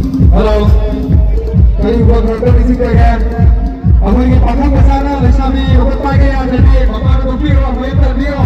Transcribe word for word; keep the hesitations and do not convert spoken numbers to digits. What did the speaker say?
Hello. ꯀꯔꯤ ꯎꯕ ꯈꯔ ꯈꯔ ꯅꯤꯡꯁꯤꯡꯖꯒꯦ? ꯑꯩꯈꯣꯏꯒꯤ ꯄꯥꯈꯪ ꯃꯆꯥꯅ ꯂꯩꯁꯥꯕꯤ ꯍꯧꯒꯠꯄ ꯍꯥꯏꯒ ꯌꯥꯗ꯭ꯔꯗꯤ ꯃꯄꯥꯟꯗ ꯊꯣꯛꯄꯤꯔꯣ, ꯃꯌꯦꯛ ꯇꯥꯟꯕꯤꯔꯣ꯫